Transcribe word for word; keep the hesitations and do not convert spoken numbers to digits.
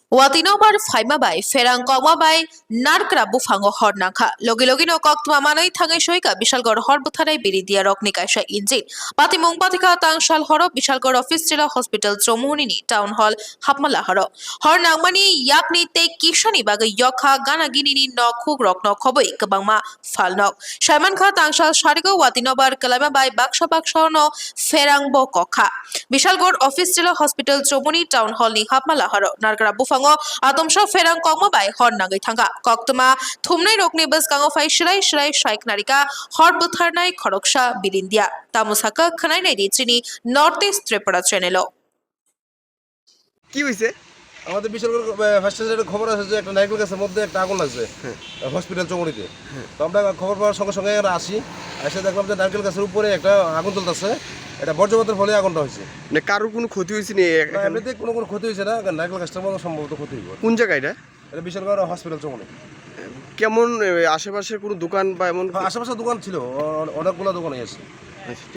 Watinobar phaima bai pherang kokma bai narkra buphango hor nangkha. Logi logino koktwma manwi thangwi soika Bishalgor hor bwtharnai Birindia rokni kaisa engine. Patimung pathikha tangsal horo Bishalgor office chwla hospital Chomoni ni town hall hapma laharo. Hor nangmani yakni tei kisani bagwi yokha gana ginini nok huk rokno khobwi kwbangma phalnok. Saimankha tangsal sarigo Watinobar kwlaima bai baksa baksa no pherang bo kokha. Bishalgor office chwla hospital Chomoni town hall ni hapma laharo narkra buphango atomsa pherang kokma bai hor nangwi thangkha. Koktwma thumnai rokni bwskango phai srai srai saiknarika hor bwtharnai khoroksa Birindia. Tamo sakha khwnai naidi chini North East Tripura channel o. কি হয়েছে? আমাদের বিশালগড়, আহ, ফায়ার স্টেশনের একটা খবর আছে যে একটা নারকেল গাছের মধ্যে একটা আগুন লাগছে, হ্যাঁ। আহ, হসপিটাল চৌমুহনীতে। হ্যাঁ। তো আমরা খবর পাওয়ার সঙ্গে সঙ্গে এখানে আসি, এসে দেখলাম যে নারকেল গাছের উপরে একটা আগুন জ্বলতেছে, এটা বজ্রপাতের ফলে আগুনটা হয়েছে। মানে কারোর কোনো ক্ষতি হয়েছে নি এ-, না, এখানে? এমনিতে কোনো, কোনো ক্ষতি হয়েছে না, নারকেল গাছটার মতো সম্ভবত ক্ষতি হইব। কোন জায়গা এটা? এটা বিশালগড় হসপিটাল চৌমুহনী। কেমন, এ, আশেপাশে কোনো দোকান বা এমন হ্যাঁ, আশেপাশে দোকান ছিল, অ-, অনেকগুলো দোকানই আছে। আচ্ছা, ঠিক।